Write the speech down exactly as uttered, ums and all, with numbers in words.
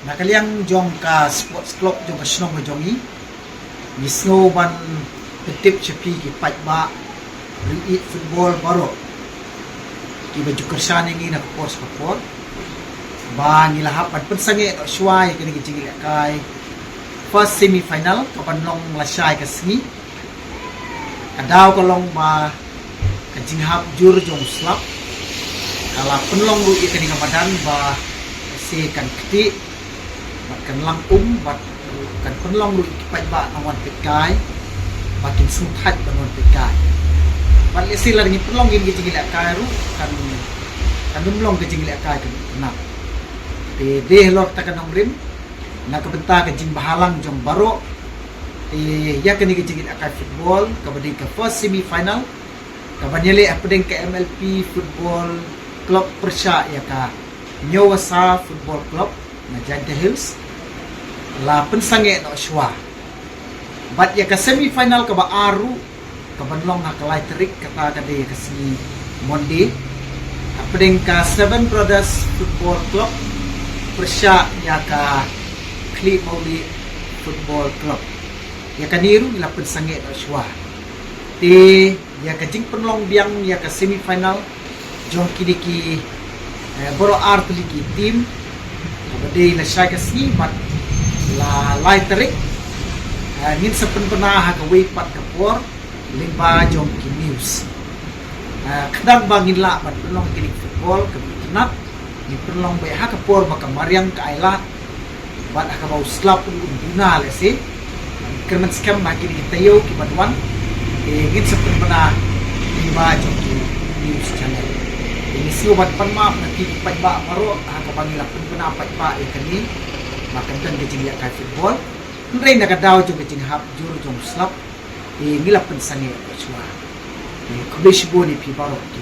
Na ka liang jong ka sports club jong ka shnong ka jong i, ngi sngew ban pyntip sha phi ki paidbah ri ïeit football baroh kiba ju kyrshan ïa ngi na ka por sha ka por, ba ngi la hap ban pynsangeh noh shuwa ïa kane ka jingïalehkai first semi final kaban long lashai ka sngi. Ka daw ka long ba ka jinghap jur jong u slap ka la pynlong ruh ïa kane ka madan ba se kan ktieh bad kan lang um bad kan pynlong ruh ïa ki paidbah ban wan peit kai, ba kin sngewthait ban wan peit kai. Bad lehse lada ngin pynlong ïa kane ka jingïalehkai ruh kan, kan ym long ka jingïalehkai kaba itynnad. Te dei halor kata ka nongrim, na ka bynta ka jingbhalang jong baroh, te ïa kane ka jingïalehkai football kaba dei ka first semi final kaban ïaleh hapdeng ka M L P Football Club pyrshah ïa ka Mewasa Football Club na Jaintia Hills la pynsangeh noh shuwa. Bad ïa ka semi final kaba ar ruh kaban long ha ka lai tarik, kata ka dei ka sngi Monday, hapdeng ka Seven Brothers Football Club pyrshah ïa ka Khlieh Mawlieh Football Club. Ïa kane ruh ngi la pynsangeh noh shuwa. Te ïa ka jingpynlong biang ïa ka semi final jong kine ki, eh, baroh ar tylli ki team kaba dei lashai ka sngi bad la lai tarik, eh, ngin sa pynbna ha kawei pat ka por lyngba jong ki news. Eh, khnang ba ngin lah ban pynlong kine ki football kaba itynnad, ngin pynlong beit ha ka por ba ka mariang ka ailad bad ha kaba u slap un duna lehse. Kyrmen skhem ba kine ki taïew kiban wan te ngin sa pynbna lyngba jong ki news channel. Te ngi sngewbha ban pan map na ki paidbah baroh ha kaba ngi la pynbna paidbah ïa kane ba kan don ka jingïalehkai football. Hynrei na ka daw jong ka jinghap jur jong u slap te ngi la pynsangeh shuwa. Te khublei shibun ïa phi baroh ki